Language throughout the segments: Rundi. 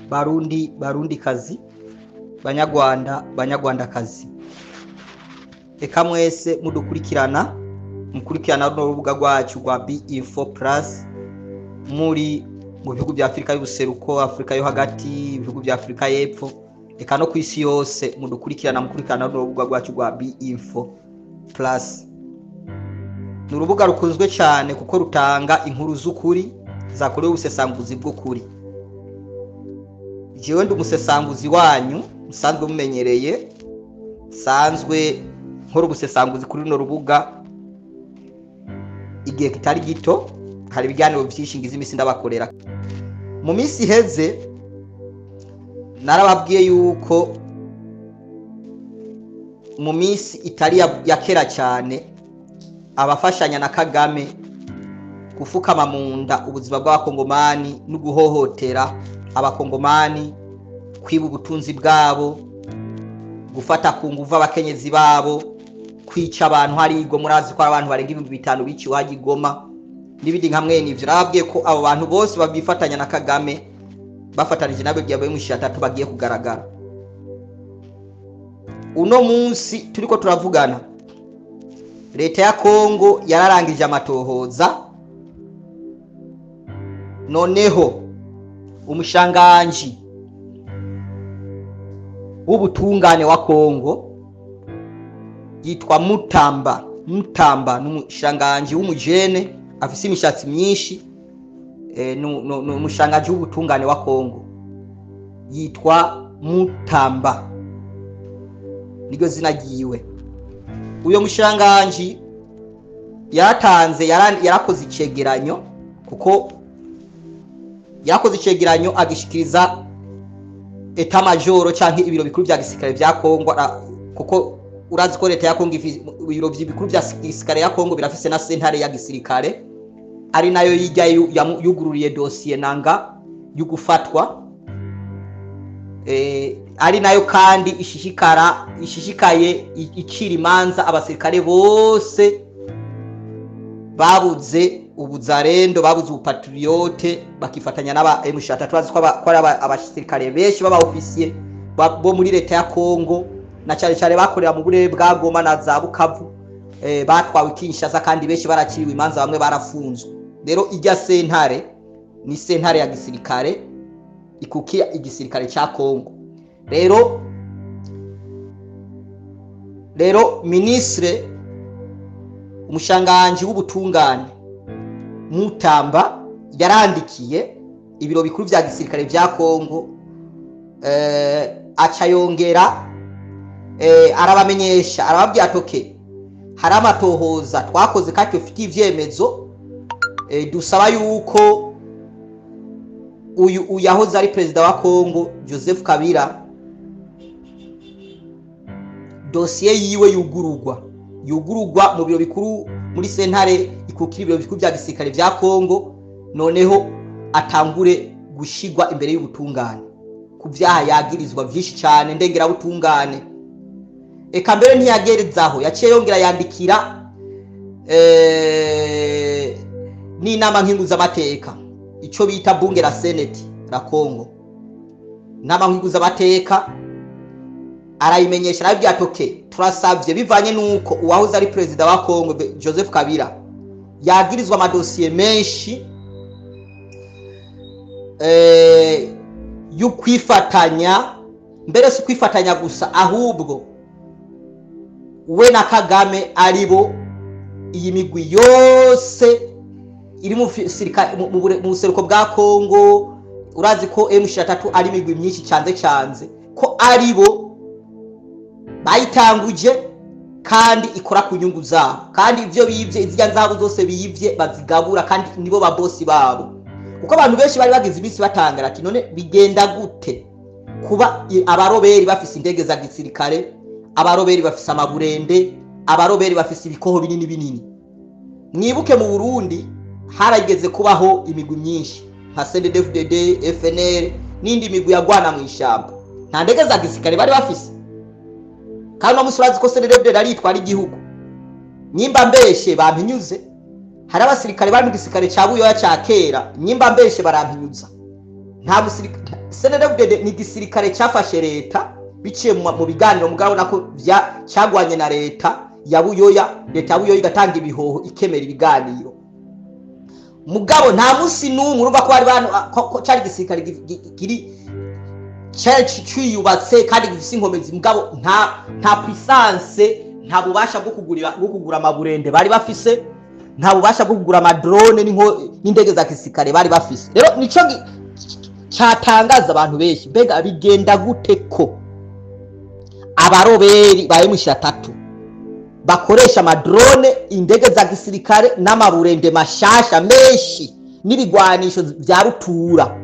Barundi, Barundikazi, Banyarwanda, Banyarwandakazi, eka mwese mudukurikirana, mukurikirana runo rubuga rwacu rwa B-Info Plus, muri mu bihugu bya Afrika y'ubuseruko, Afrika yo hagati, ibihugu bya Afrika y'Epfo, eka no kwisi yose mudukurikirana, mukurikirana runo rubuga rwacu rwa B-Info Plus. Ni urubuga rukunzwe cyane kuko rutanga inkuru z'ukuri zakorewe ubusesanguzi bw'ukuri. Jewe ndi umusesanguzi wanyu musanzwe mumenyereye, sanzwe nkora ubusesanguzi kuri runo rubuga igihe kitari gito. Hari ibiganiro byinshi ngize iminsi ndabakorera. Mu minsi iheze narababwiye yuko mu minsi itari ya kera cyane abafashanya na Kagame gufukama mu nda ubuzima bw'abakongomani no guhohotera abakongomani, kwiba ubutunzi bwabo, gufata ku nguvu abakenyezi babo, kwica abantu hari Igoma. Murazi ko abantu barenga 5000 biciwe hari Igoma n'ibindi nka mwene ivyo. Narababwiye ko abo bantu bose babifatanya na Kagame bafatanije nabo byabaye mu 3 bagiye kugaragara. Uno munsi turiko turavugana, leta ya Kongo yararangije amatohoza. Noneho umushanganji w'ubutungane wa Kongo yitwa Mutamba. Mutamba n'umushanganji w'umujene afise imishatsi myinshi, n'umushanganji w'ubutungane wa Kongo yitwa Mutamba, niryo zina ryiwe. Uyo mushanganji yaratanze, yarakoze icegeranyo, kuko yarakoze icegeranyo agishikiriza état major canke ibiro bikuru vya gisirikare vya Kongo, kuko urazi ko leta ya Kongo ibiro bikuru vya gisirikare ya Kongo birafise na sentare ya gisirikare, ari nayo yijya yugururiye dossier nanga y'ugufatwa, ari nayo kandi ishishikaye icira imanza abasirikare bose babuze ubuzarendo, babuze ubupatriote, bakifatanya n'aba M23. Turazi ko ari abasirikare benshi b'aba officier bo muri leta ya Kongo, na cyane cyane bakorera mu burere bwa Goma na za Bukavu, batwawe Kinshasa, kandi benshi baraciriwe imanza, bamwe barafunzwe. Rero ijya sentare ni sentare ya gisirikare ikukira igisirikare cya Kongo. Rero ministre umushanganji w'ubutungane Mutamba yarandikiye ibiro bikuru vya gisirikare vya Kongo, aca yongera arabamenyesha, arababwira ati okay, hari amatohoza twakoze kandi dufite ivyemezo, dusaba yuko uyu yahoze ari perezida wa Kongo Joseph Kabila dosiye yiwe yugururwa mu biro bikuru muri sentare ikukira ibiro bikuru vya gisirikare vya Kongo, noneho atangure gushigwa imbere y'ubutungane ku vyaha yagirizwa vyinshi cyane ndengerabutungane. Eka mbere ntiyagerezaho, yaciye yongera yandikira n'inama nkinguzamateka, ico bita bunge la Senate la Kongo. Inama nkinguzamateka arayimenyesha, arabwira ati okay, turasavye bivanye nuko uwahoze ari perezida wa Kongo Joseph Kabila yagirizwa amadosiye menshi y'ukwifatanya, mbere si kwifatanya gusa, ahubwo we na Kagame aribo iyi migwi yose iri mu buseruko bwa Kongo. Urazi ko M23 ari imigwi myinshi canze, ko aribo bayitanguje kandi ikora ku nyungu zabo, kandi ivyo bivye izya nzabo zose bivye bazigabura, kandi nibo ba boss babo. Kuko abantu benshi bari bagize iminsi batangara ati none bigenda gute kuba abaroberi bafise indege za gisirikare, abaroberi bafise amaburende, abaroberi bafise ibikoho binini binini. Mwibuke mu Burundi harageze kubaho imigwi myinshi nka CNDD-FDD, FNL n'indi migwi yagwana mu ishamba, nta ndege za gisirikare bari bafise. Kandi no musurazi ko CNDD-FDD ari itwara igihugu. Nyimba mbeshe bampinyuze, hari abasirikare bari mu gisirikare ca Buyoya ca kera, nyimba mbeshe barampinyuza. Nta musirikare. CNDD-FDD ni igisirikare cyafashe leta biciye mu biganiro, mugabo nako cyagwanye na leta ya Buyoya. Leta ya Buyoya igatanga ibihoho, ikemera ibiganiro, mugabo nta munsi n'umwe urumva ko bari bantu ko cyari igisirikare kiri cyari ciyubatse kandi gifise inkomezi, mugabo nta puissance, nta bubasha bwo kugura amaburende bari bafise, nta bubasha bwo kugura amadrone n'indege za gisirikare bari bafise. Rero nico cyatangaza abantu benshi: mbega bigenda gute ko abaroberi ba M23 bakoresha amadrone, indege za gisirikare n'amaburende mashasha menshi n'ibigwanisho vya rutura,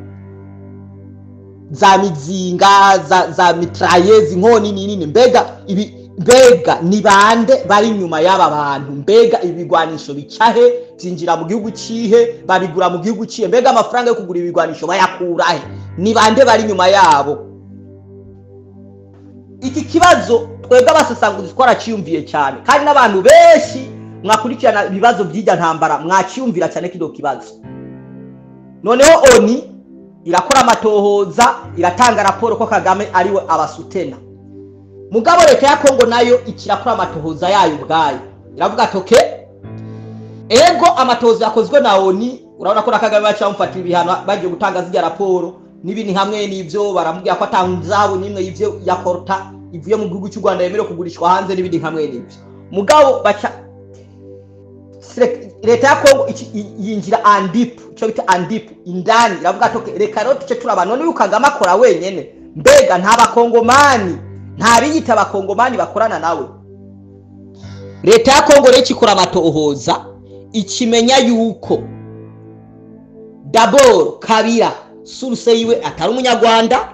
za mizinga, za mitrailleuses, inkoni nini? Mbega ibi, mbega ni bande bari inyuma y'aba bantu? Mbega ibigwanisho bicahe, byinjira mu gihugu cihe, babigura mu gihugu cihe? Mbega amafaranga yo kugura ibigwanisho bayakurahe? Ni bande bari inyuma yabo? Iki kibazo twebwe abasesanguzi twaraciyumviye cyane, kandi n'abantu benshi mwakurikirana ibibazo by'ijya ntambara mwaciyumvira cyane kino kibazo. Noneho ONU irakora amatohoza, iratanga raporo ko Kagame ariwe abasutena. Mugabo leta ya Kongo nayo ikirakora amatohoza yayo ubwayo, iravuga ati: "Okay, ego, amatohoza yakozwe na ONU." Urabona ko na Kagame baca bamufatira ibihano, bagiye gutanga zirya raporo n'ibindi hamwe n'ibyo, baramubwira ko atanzabu n'imwe y'ivyo ya coltan ivuye mu gihugu cy'u Rwanda yemerewe kugurishwa hanze n'ibindi hamwe n'ibyo. Mugabo baca leta ya Kongo yinjira en deep, icyo bita en deep, indani, iravuga ati: "Okay, reka rero tuce turaba none uyu Kagame akora wenyene? Mbega nta bakongomani, nta biyita abakongomani bakorana nawe?" Leta ya Kongo rero ikikora amatohoza, ikimenya yuko d'abord Kabila source yiwe atari umunyarwanda,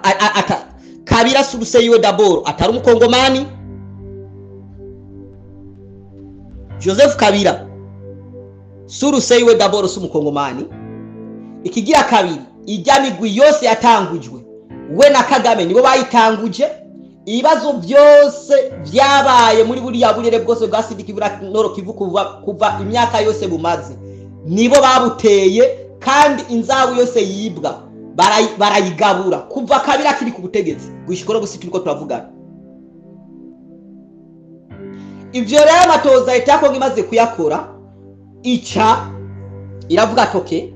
Kabila source yiwe d'abord atari umukongomani. Joseph Kabila source yiwe d'abord si umukongomani. Ikigira kabiri, ijya migwi yose yatangujwe, we na Kagame nibo bayitanguje. Ibibazo byose byabaye muri buriya burere bwose bwa Sud-Kivu na Nord-Kivu kuva imyaka yose bumaze, nibo babuteye. Kandi inzabu yose yibwa barayigabura kuva Kabila kiri ku butegetsi gushika no gusi turiko turavugana. Ivyo rero amatoza leta ya Kongo imaze kuyakora, ica iravuga ati: "Okay,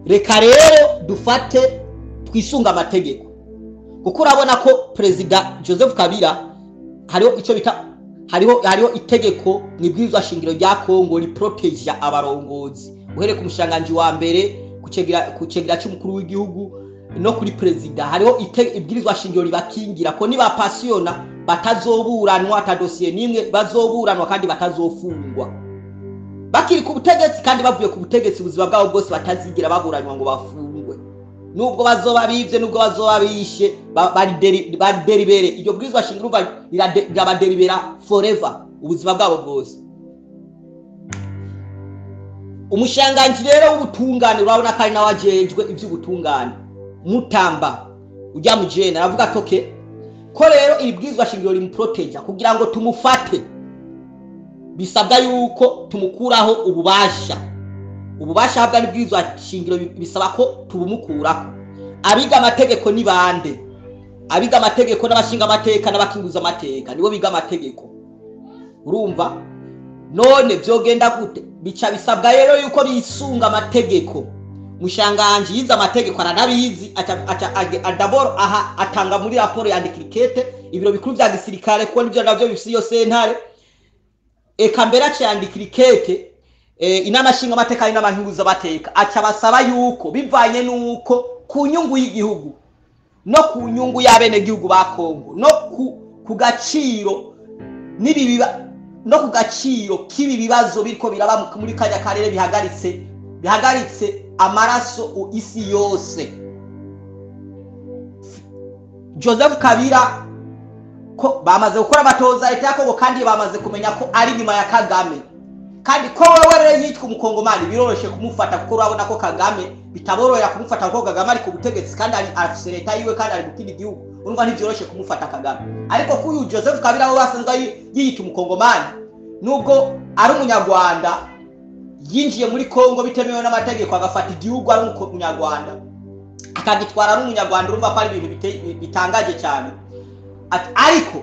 reka rero dufate twisunga amategeko." Kuko urabona ko Perezida Joseph Kabila hariho icyo bita hariho itegeko mu ibwirizwa shingiro rya Kongo riproteja abarongozi, uhereye ku mushikiranganji wa mbere, ku cegera cy'umukuru w'igihugu no kuri perezida. Hariho ibwirizwa shingiro ribakingira ko niba pasiyona batazoburanwa, ata dosiye n'imwe bazoburanwa, kandi batazofungwa bakiri ku butegetsi, kandi bavuye ku butegetsi ubuzima bwabo bwose batazigira baburanywa ngo bafungwe, nubwo bazoba bivye, nubwo bazoba bishe, baderibere. Iryo bwirizwa shingiro urumva rirabaderibera forever, ubuzima bwabo bwose. Umushikiranganji rero w'ubutungane, urabona ko ari nawe ajejwe ivy'ubutungane, Mutamba ujya mu jene, aravuga ati: "Okay, ko rero iri bwirizwa shingiro rimuproteja, kugira ngo tumufate bisabwa yuko tumukuraho ububasha. Ububasha ahabwa n'ibwirizwa shingiro bisaba ko tubumukurako. Abiga amategeko ni bande? Abiga amategeko n'abashinga amateka n'abakinguza amateka, nibo biga amategeko." Urumva none vyogenda gute? Bica bisabwa rero yuko bisunga amategeko. Mushanganji yize amategeko, aranabizi, aca d'abord aha atanga muri raporo, yandika ikete ibiro bikuru vya gisirikare, kuko nivyo navyo bifise iyo sentare. Eka mbere aca yandikira ikete inama nshinga amateka n'inama nkinguzamateka, aca basaba yuko bivanye n'uko ku nyungu y'igihugu no ku nyungu y'abenegihugu ba Kongo no ku gaciro no ku gaciro k'ibi bibazo biriko biraba muri kanya karere bihagaritse amaraso isi yose, Joseph Kabila ko bamaze gukora amatoza leta ya Kongo, kandi bamaze kumenya ko ari nyuma ya Kagame, kandi ko wewe rero yitwa umukongomani biroroshe kumufata, kuko urabona ko Kagame bitaborohera kumufata, kuko Kagame ari ku butegetsi kandi ari afise leta yiwe kandi ari gukina igihugu. Urumva ntivyoroshe kumufata Kagame. Ariko ko uyu Joseph Kabila we asanzwe yiyita umukongomani, nubwo ari umunyarwanda yinjiye muri Kongo bitemewe n'amategeko, agafata igihugu ari umunyarwanda. Akagitwara n'umunyarwanda. Urumva ko ari ibintu bitangaje cyane. Ariko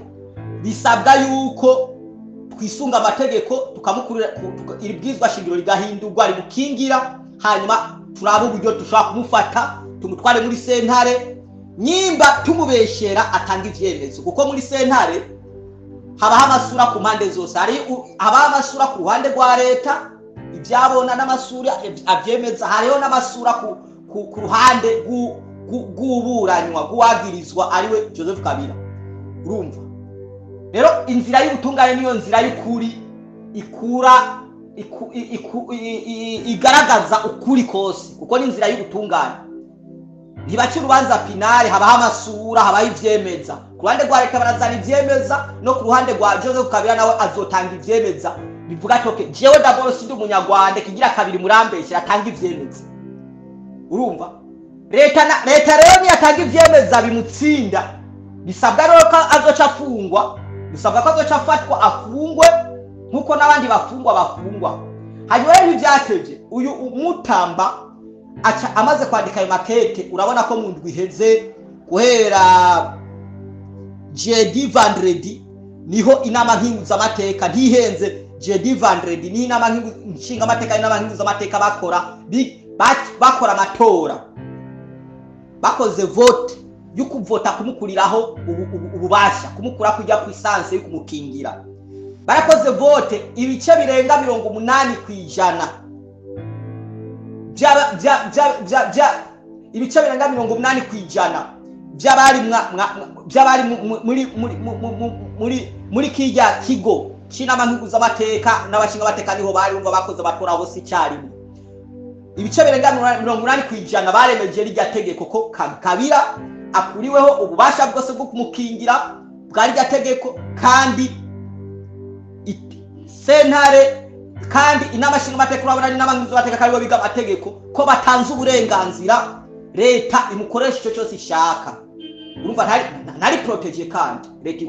bisabwa yuko twisunga amategeko, tukamukurira iri bwizwa shingiro rigahindurwa rimukingira, hanyuma turaba uburyo dushobora kumufata tumutware muri sentare. Nyimba tumubeshera atanga ivyemezo, kuko muri sentare habaho amasura ku mpande zose. Habaho amasura ku ruhande rwa leta, ibyabona n'amasura abyemeza, hariho n'amasura ku ruhande rw'uburanywa, rw'uwagirizwa ariwe Joseph Kabila. Urumva rero inzira y'ubutungane niyo nzira y'ukuri ikura igaragaza ukuri kose, kuko ni inzira y'ubutungane. Ntibaca urubanza finale, habaho amasura, habaho ivyemeza. Ku ruhande rwa leta barazana ivyemeza, no ku ruhande rwa Joseph Kabila nawe azotanga ivyemeza bivuga ati okay, jewe d'abord sindi umunyarwanda, kigira kabiri murambeshya, atanga ivyemeza. Urumva leta rero niyatanga ivyemeza bimutsinda, bisabwa rero ko azoca afungwa, bisabwa ko azoca afatwa afungwe nkuko n'abandi bafungwa. Hanyuma rero ntivyatevye, uyu Mutamba aca amaze kwandika ayo makete. Urabona ko mu ndwi iheze, guhera jeudi vendredi, niho inama nkinguzamateka, ntihenze, jeudi vendredi ni inama nshingamateka, inama nkinguzamateka bakora amatora, bakoze vote yo kuvota kumukuriraho ububasha, kumukura kujya ku isanse yo kumukingira. Barakoze vote, ibice birenga 80% ibice birenga 80% by'abari muri kijya kigo cy'inama nkinguzamateka n'abashingamateka, niho bari umva bakoze amatora bose icyarimwe. Ibice birenga 80% baremeje rirya tegeko ko Kabila akuriweho ububasha bwose bwo kumukingira bwa rirya tegeko, kandi sentare, kandi inama nshingamateka, urabona n'inama nkinguzamateka karibo biga amategeko, ko batanze uburenganzira leta imukoresha icyo cyose ishaka. Urumva ntari protege, kandi leta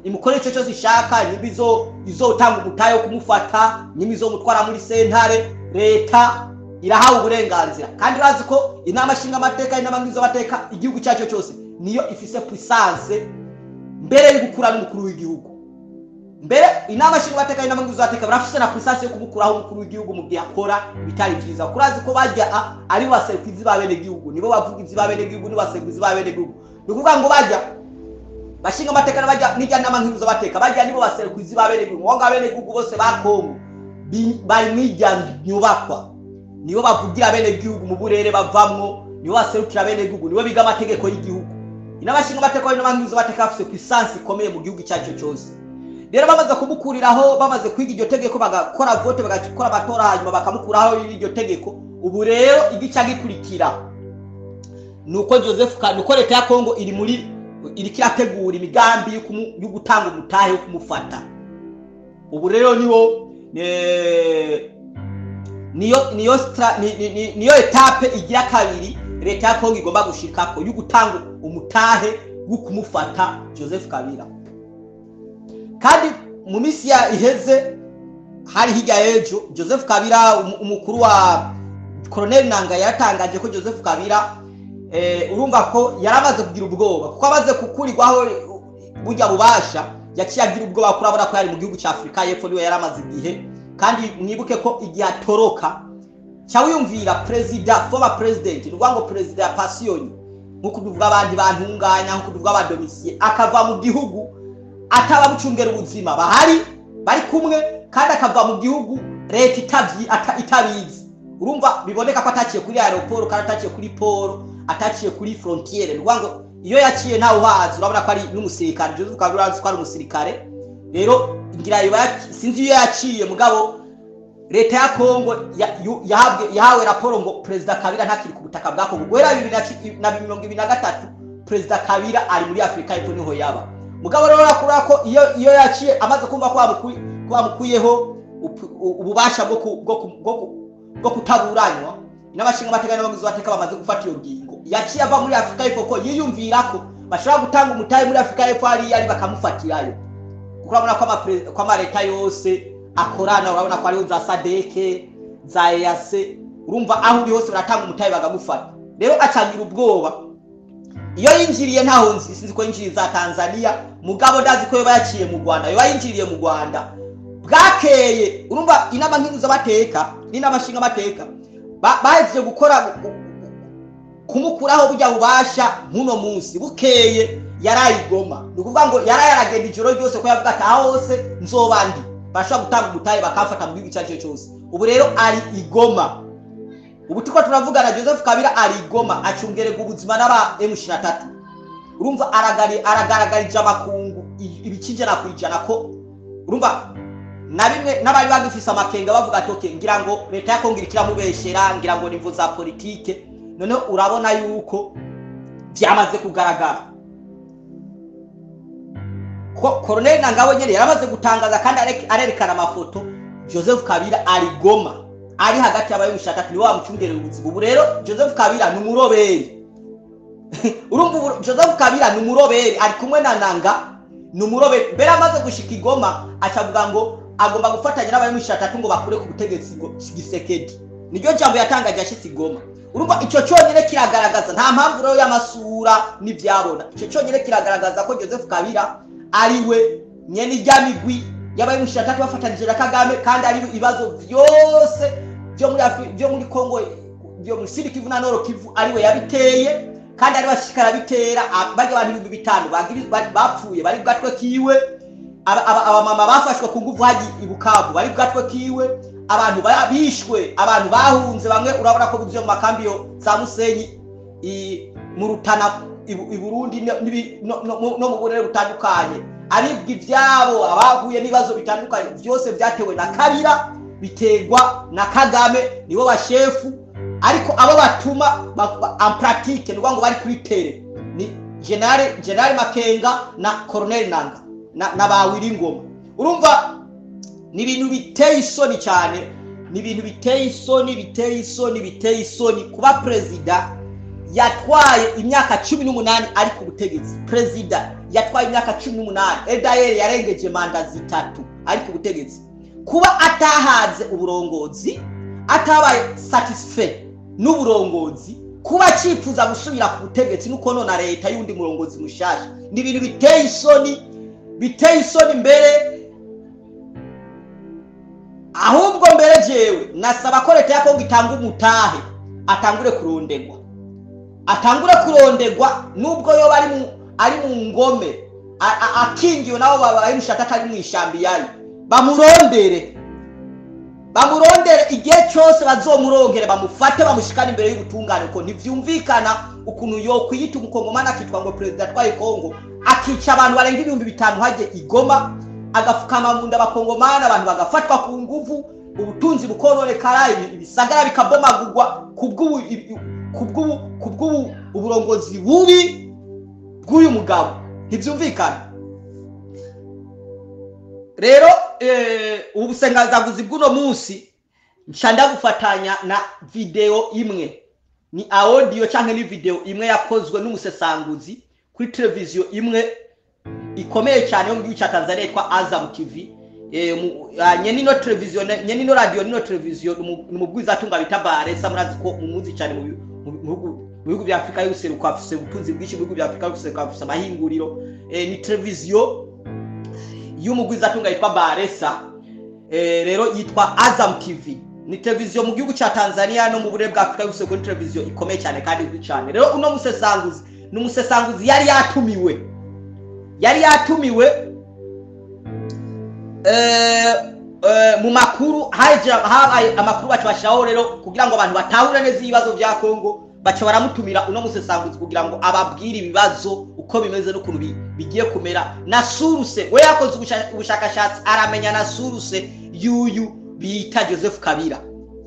imukoresha icyo cyose ishaka, nyuma izotanga umutahe wo kumufata, nyuma izomutwara muri sentare, leta irahawe uburenganzira. Kandi urazi ko inama nshingamateka, inama nkinguzamateka, igihugu cyacyo cyose niyo ifise puissance mbere yo gukura n'umukuru w'igihugu. Mbere inama nshingamateka, inama nkinguzamateka barafise na puissance yo kumukuraho umukuru w'igihugu mu gihe akora ibitari vyiza. Kurazi ko bajya ari baserukirizi ba bene gihugu, nibo bavuga izi ba bene gihugu, nibo baserukirizi ba bene gihugu. Ni ukuvuga ngo bajya bashinga amateka n'abajya n'ijya nama nkinguzamateka, bajya nibo baserukirizi ba bene gihugu. Ngo bene gihugu bose ba Kongo bari mw'ijya nyubakwa, nibo bavugira bene gihugu mu burere bavamwo, nibo baserukira bene gihugu, nibo biga amategeko y'igihugu. Inama nshingamateka n'inama nkinguzamateka bafise puissance ikomeye mu gihugu cyacu cyose. Rero bamaze kumukuriraho, bamaze kwiga iryo tegeko, bagakora vote, bagakora amatora, hanyuma bakamukuraho iryo tegeko. Ubu rero igica gikurikira nuko Joseph nuko leta ya Kongo iri muri iriko irategura imigambi yo gutanga umutahe wo kumufata. Ubu rero niho niyo etape igira kabiri leta ya Kongo igomba gushikako, yo gutanga umutahe wo kumufata Joseph Kabila. Kandi mu minsi ya iheze, hari hirya y'ejo, Joseph Kabila, umukuru wa Colonel Nanga, yaratangaje ko Joseph Kabila, urumva ko yaramaze kugira ubwoba, kuko amaze kukurirwaho burya bubasha yaciye agira ubwoba, kurabona ko yari mu gihugu cya Afurika y'Epfo, niwe yaramaze igihe. Kandi mwibuke ko igihe atoroka, cyawiyumvira president, former president, ni ukuvuga ngo president ya pasiyoni, nk'uko tuvuga abandi bantunganya, nk'uko tuvuga abadomisiye, akava mu gihugu ataba bucungera ubuzima bahari bari kumwe, kandi akava mu gihugu leta itabizi. Urumva biboneka ko ataciye kuri aeroport, kandi ataciye kuri port, ataciye kuri frontiere. Ni ukuvuga ngo iyo yaciye ntawe uhazi. Urabona ko ari n'umusirikare, Joseph Kabila urazi ko ari umusirikare. Rero ngira sinzi iyo yaciye, mugabo leta ya Kongo yahawe raporo ngo Perezida Kabila ntakiri ku butaka bwa Kongo. Guhera 2023 Perezida Kabila ari muri Afurika y'Epfo, niho yaba. Mugabo rero urakura ko iyo yaciye amaze kumva ko bamukuyeho ububasha bwo kutaburanywa, n'abashinga amategeko n'abagize bamaze gufata iyo ngingo, yaciye ava muri Afurika y'Epfo, ko yiyumvira ko bashobora gutanga umutahe muri Afurika y'Epfo hariya ari bakamufatirayo. Kuko urabona ko amaleta yose akorana, urabona ko hariho za SADC, za EAC, urumva aho uri hose baratanga umutahe bakamufata. Rero acagira ubwoba. Iyo yinjiriye ntaho nzi, sinzi ko yinjiriye za Tanzania, mugabo ndazi ko yoba yaciye mu Rwanda. Yoba yinjiriye mu Rwanda bwakeye. Urumva inama nkinguzamateka n'inama nshingamateka bahejeje gukora kumukuraho burya bubasha nk'uno munsi, bukeye yarayigoma. Ni ukuvuga ngo yaraye aragenda ijoro ryose, ko yavuga ati aho hose nzoba ndi bashobora gutanga umutahe bakamfata mu gihugu icyo ari cyo cyose. Ubu rero ari igoma, ubu turiko turavugana Joseph Kabila ari igoma, acungererwa ubuzima n'aba M23. Urumva aragaragarije amakungu ibice 100% ko urumva na bimwe n'abari bagifise amakenga bavuga ati okay, ngira ngo leta ya Kongo ikiramubeshera, ngira ngo nimvo za politike. Noneho urabona yuko byamaze kugaragara ko Colonel Nangabo nyene yaramaze gutangaza kandi arerekana amafoto. Joseph Kabila ari Goma, ari hagati y'abaye mushaka niwe wamucungerera ubuzima. Ubu rero Joseph Kabila ni umuroberi. Urumva ubu Joseph Kabila ni umuroberi, ari kumwe na Nanga, ni umuroberi. Mbere amaze gushika i Goma acavuga ngo agomba gufatanya n'abaye mushaka ngo bakure ku butegetsi ngo Tshisekedi. Niryo jambo yatangaje ashitse i Goma. Urumva ico cyonyine kiragaragaza, nta mpamvu rero y'amasura n'ivyabona, ico cyonyine kiragaragaza ko Joseph Kabila ari we nyene irya migwi yabaye mushaka bafatanije na Kagame, kandi ari ibibazo byose byo muri Kongo, byo muri Sud Kivu na Nord Kivu ari we yabiteye, kandi ari bashikara bitera. Bajya abantu 5000 bapfuye bari bwatwe kiwe, abamama bafashwe ku nguvu haji i Bukavu bari bwatwe kiwe, abantu bishwe, abantu bahunze, bamwe urabona ko buzuye mu makambi yo za Musenyi mu Rutana i Burundi no mu burere butandukanye, aribwa ivyabo, abahuye n'ibibazo bitandukanye, byose byatewe na Kabila, biterwa na Kagame, nibo bashefu. Ariko abo batuma en pratique ni ngo bari kuri tere ni General Makenga na Colonel Nanga na Bawiringoma. Urumva ni ibintu biteye isoni cyane, ni ibintu biteye isoni, biteye isoni, biteye isoni kuba president yatwaye imyaka 18 ari ku butegetsi. President yatwaye imyaka 18, Edael yarengeje manda zitatu ari ku butegetsi, kuba atahaze uburongozi, atabaye satisfait n'uburongozi, kuba cifuza gusubira ku butegetsi nuko nona leta y'undi murongozi mushasha, ni ibintu biteye isoni, biteye isoni. Mbere ahubwo mbere jewe nasaba ko leta ya Kongo itanga umutahe, atangure kurondegwa, atangure kurondegwa nubwo yoba ari mu ngome akingiwe nabo babaye mushaka atari mu ishambi yayo, bamurondere igihe cyose bazomurongere, bamufate bamushikane imbere y'ubutungane. Ko ntivyumvikana ukuntu yo kwiyita umukongomani akitwa ngo president atwaye Kongo, akica abantu barenga 5000 haje igoma, agafukama mu nda abakongomani, abantu bagafatwa ku nguvu, ubutunzi bukononekara, ibisagara bikabomagurwa kubw'ubu uburongozi bubi bw'uyu mugabo. Ntivyumvikana rero. Ubusengazaguzi bw'uno munsi nca ndabufatanya na video imwe, ni audio canke ni video imwe yakozwe n'umusesanguzi kuri televiziyo imwe ikomeye cyane yo mu gihugu cya Tanzania yitwa Azam TV. Nyene ino televiziyo, nyene ino radio, nino televiziyo ni mugwizatunga bita Baresa, murazi ko mumuzi cyane mu bihugu bya Afrika y'ubuseruko, afise ubutunzi bwinshi mu bihugu bya Afrika y'ubuseruko, afise amahinguriro. Ni televiziyo y'umugwizatunga yitwa Baresa, rero yitwa Azam TV, ni televiziyo mu gihugu cya Tanzania no mu burere bwa Afrika y'ubuseruko, ni televiziyo ikomeye cyane kandi izwi cyane. Rero uno musesanguzi ni umusesanguzi yari yatumiwe mu makuru, habaye amakuru baca bashiraho rero kugira ngo abantu batahure neza ibibazo bya Kongo, baca baramutumira uno musesanguzi kugira ngo ababwire ibibazo uko bimeze n'ukuntu bigiye kumera. Na source we yakoze ubushakashatsi aramenya na source y'uyu bita Joseph Kabila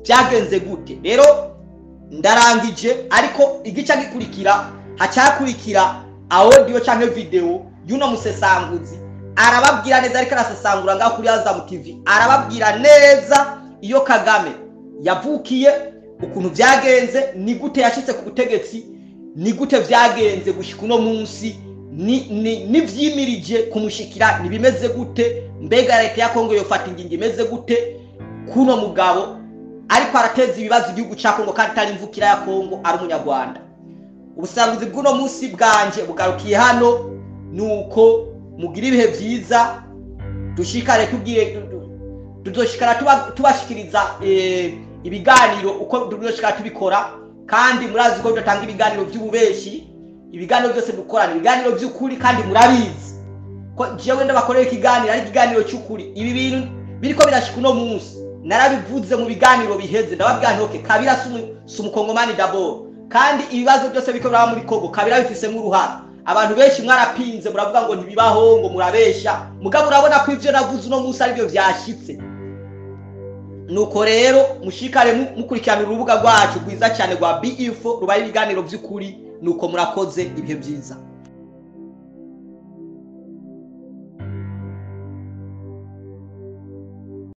byagenze gute. Rero ndarangije, ariko igice gikurikira hacakurikira audio canke video y'uno musesanguzi, arababwira neza, ariko arasesangura ngaho kuri Azam TV, arababwira neza iyo Kagame yavukiye, ukuntu byagenze, ni gute yashitse ku butegetsi, ni gute byagenze gushika uno munsi, ni vyimirije kumushikira, ni bimeze gute, mbega leta ya Kongo yofata ingingo imeze gute kuno mugabo ariko arateza ibibazo igihugu ca Kongo kandi atari imvukira ya Kongo, ari umunyarwanda. Ubusanguzi bw'uno munsi bwanje bugarukiye hano. Nuko mugira ibihe byiza, dushikare tubwire, tuzoshikara tubashikiriza ibiganiro uko tuzoshikara tubikora. Kandi murazi ko tudatanga ibiganiro by'ububeshi, ibiganiro byose dukorana ibiganiro by'ukuri, kandi murabizi ko jewe ndabakorera ikiganiro ari ikiganiro cy'ukuri. Ibi bintu biriko birashika uno munsi narabivuze mu biganiro biheze, ndababwira nti okay, Kabila si umukongomani d'abord, kandi ibibazo byose biriko biraba muri Kongo Kabila bifisemo uruhara. Abantu benshi mwarapinze, muravuga ngo ntibibaho, ngo murabesha, mugabo urabona ko ivyo navuze uno munsi aribyo vyashitse. Nuko rero mushikare mukurikirana urubuga rwacu rwiza cyane rwa BIFO, rubaye ibiganiro by'ukuri. Nuko murakoze, ibihe byiza.